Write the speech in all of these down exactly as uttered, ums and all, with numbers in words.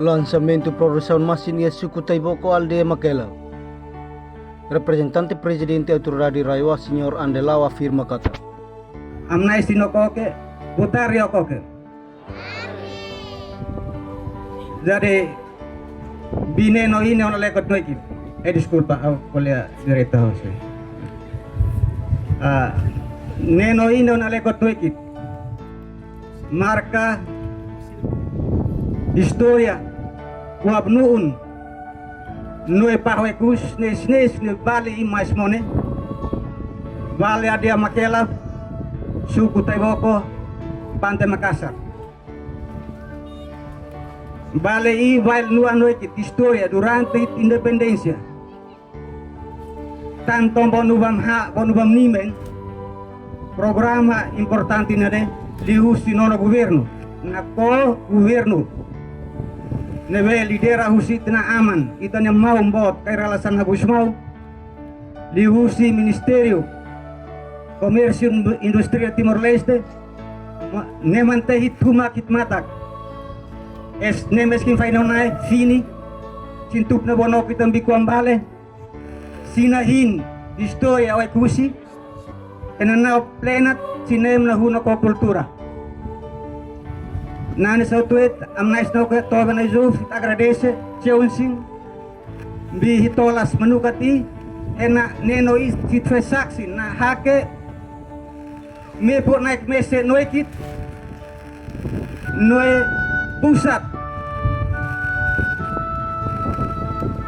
Lansamentu produsaun masin iha suku Taiboko, aldeia Makela. Reprezentante Prezidente Autoridade RAEOA, Señór Andelawa, afirma katak: Amanaisin okoke, boa tarde okoke. Jadi, bi neno ine ona lekot noikit. Eh, deskulpa, au kolega direta hose. Ah, neno ine ona lekot noikit. Marka istória, uap nuun, nu'e Pahó Ekus, ne snes ne bale i mais mone, bale aldeia Makela, suku Taiboko, Pante Makasar. Bale i bail nua noikit istória durante independénsia. Tantu bonu bam ha, bonu bam nimen, programa importante ne'e liuhusi nona governu, na ko governu ne'ebé lidera husi ita-nia aman, ita-nia maun-boot Kay Rala Xanana Gusmão, liuhusi Ministériu Komérsiu Indústria Timor-Leste, ma-, ne'e mantehit humak ita-nia matak. Es ne'e meskin faina-na'in fini, sin tup ne'ebá no kita biku ambale, sina hin istória Oekusi, ena nau plenat, sina em na huna ko kultura. Nane sautuet, amanaisin okoke, tobe na Yehova, agradese, cheunsin, bi hitolas manukati, ena neno i sit fe saksi, na hake, Mepu Naik Mese noikit, nu'e pusat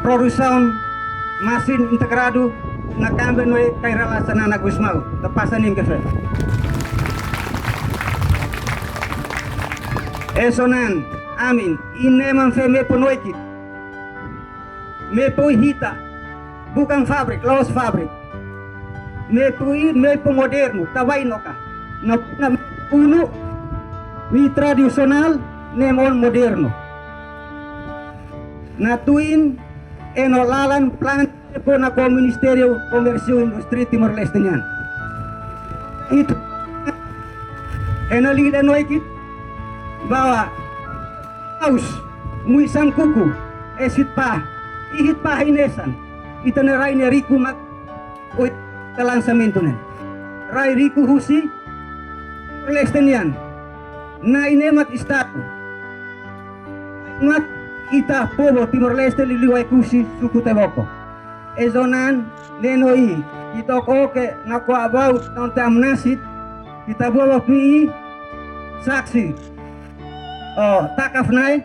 produsaun masin integradu, na kambe nu'e Kay Rala Xanana Gusmão, tapasa nim kefe. Esonan, amin, ine man fe mepu noikit. Mepu i hita, bukan fabrik, la'ós fabrik. Mepu i, mepu modernu, tabaino ka. Na, na unu, mi tradisionál, ne'e mak modernu. Na tuin, eno lalan plan, mepu na ko Ministériu Komérsiu Indústria Timor-Leste nian. Itu, eno lile noikit, bahwa Aus, mui sankuku, e sit pah, i hit pah inesan, ita-nia rai ne'e riku mak, ui, ta lansamentu ne'e. Rai riku husi, Timor-Leste nian, na ine mak Estadu, mak ita povu Timor-Leste liuliu Oekusi suku Taiboko. Ezonan, neno i, ita okoke na ko about, na unte amnasit, ita buat waktu i, saksi. O, takaf nai,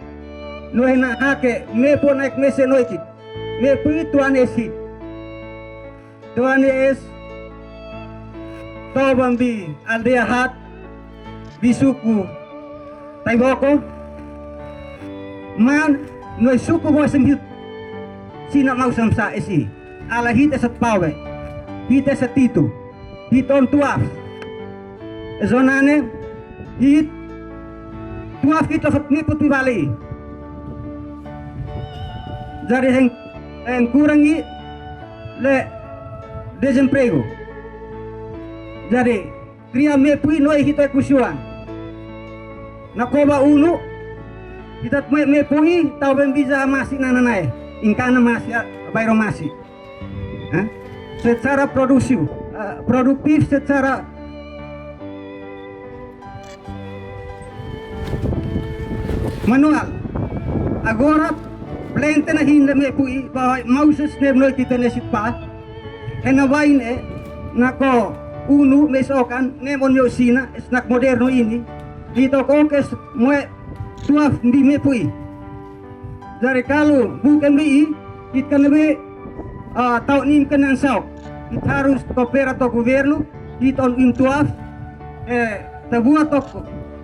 nu'e na hake, mepu Naik Mese noikit. Mepu i tuan esit. Tuan es, toban bi, aldeia hat, bi suku Taiboko, man, nu'e suku bo sem hit, sina mau samsa esi, ala hit esat pawe, hit esat titu, hit on tuaf. Ezonan ne'e, hit tuaf hit lafat mepu tui bale i. Jadi heng, heng kurang i le dezempregu. Jadi, kria mepu i noe hita Oekusi oan. Na ko ba unu, hita me, mepu i, tau ben biza masi nana nai. Ingkana masi, a, bairo masi. Ha? Secara produsiu, a, produktif secara manual. Agora, plente na hin le mepu i, ba, mau ses nem noi kita ne sit pa. Hena baine, na ko unu mes okan, nem on yo sina, snack moderno ini. Hita okoke moe tuaf mbi mepu i. Jadi kalu bukan mbi i, hit kana be, a, tau nim kana ansau. Hit harus koopera to governu, hit on im tuaf, e, tabua to,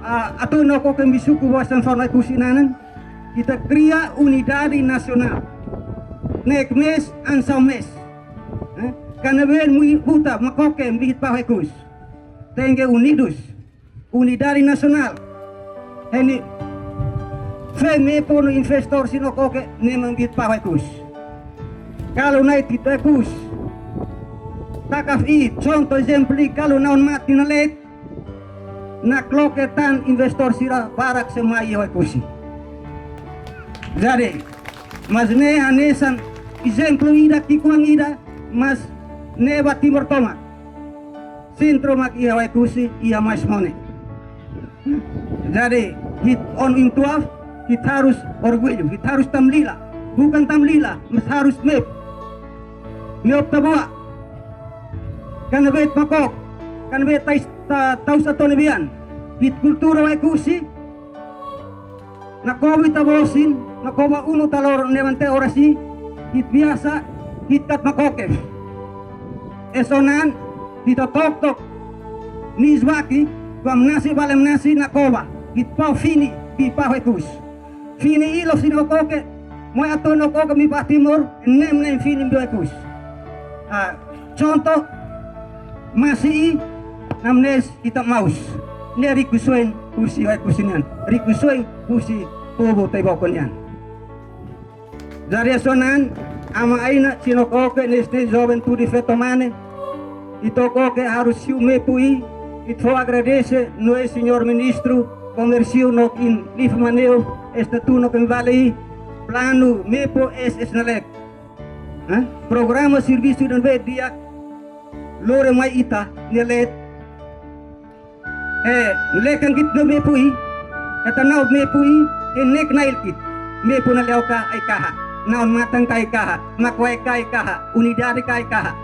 a, atu no ko ke mbi suku bo san fana kusi nanan. Hita kria unidade nasionál. Naik mes, ansau mes. E, kana be mui buta, makoke mbi hit pa hekus. Tenke unidus. Unidade nasionál. Heni fe mepu no investor sino koke nem mbi hit pa hekus. Kalu nai ti hekus. Takaf i, conto ezemplu i, kalu naun mati na let. Na kloke tan investor sira barak semai Oekusi. Jadi, mas ne'e hanesan ezemplu ida, ki'ikoan ida, mas ne'e ba Timor tomak. Sentru mak iha Oekusi, iha Maismone. Jadi, hit on-in tuaf, hit harus orgullu, hit harus tamlila. Bukan tamlila, mas harus mep. Mep taboa. Kan be makok, kan be tais-, ta-, tau satu nebian. Hit kultura Oekusi, na kobi tabosin, na koba unu talor ne'ebá te orasi, hit biasa, hit kat makokef. Esonan, hit toktok, ni isbaki, ba mnasi bale mnasi na koba, hit pau fini, bi pau Oekus. Fini i lo sini okoke, mo ato no koke mi ba Timor, nem nem fini bi Oekus. Ah, contoh, masi i, namnes ita maus. Ne'e rikusoin husi Oekusi nian. Rikusoin husi povu Taiboko nian. Jadi esonan, ama aina, sino koke neste juventude feto mane. Ito koke harus siu mepu i, ito agradese, no e señor ministru, komersiu no in lifa maneu, estatu no ken vale i, planu mepu es, es nalek. Ha? Programa servisu dan be di'ak, lore mai ita, ne'e let, eh, lekan kit no mepu i, kata nau mepu i, eh, nek nail kit. Mepu na leo ka ai kaha, naon matan ka ai kaha, makuai ka ai kaha, unidade ka ai kaha.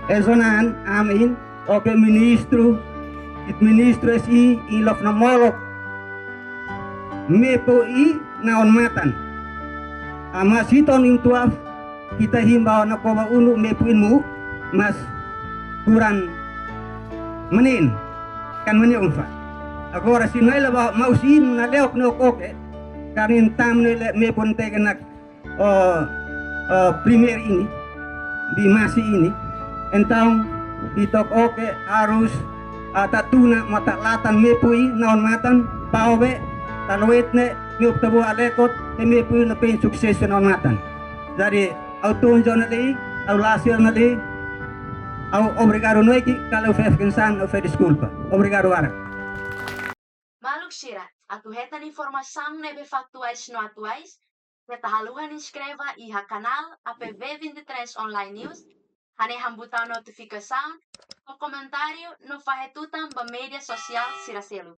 Esonan, amin, oke ministru, it ministru S I, i lof na molok. Mepu i naon matan. Ama siton in tuaf, kita himbau na koba unu mepu in mu, mas kurang manin, kan manin umfa. Agora si nai laba mau si in na leok no koke, karin tam ne le mepu nte kenak, oh, oh, primeiro ini, di masi ini. Entaun, ito koke harus, ah, tatuna mata latan mepu i naon matan, pau be, taluet ne, mepu tabu alekot, te mepu i na pen sukses naon matan. Jadi, au tun jo na li, au lasir na li, au obrigadu noiki, kalau fe kensan, au fe deskulpa. Obrigadu barak. Maluk sira, atu hetan informasaun ne'ebé faktuais no atuais, keta haluha inskreve iha kanál A P V vinte e três Online News, hanehan butaun notifikasaun, no komentáriu, no fahe tutan ba média sosiál sira seluk.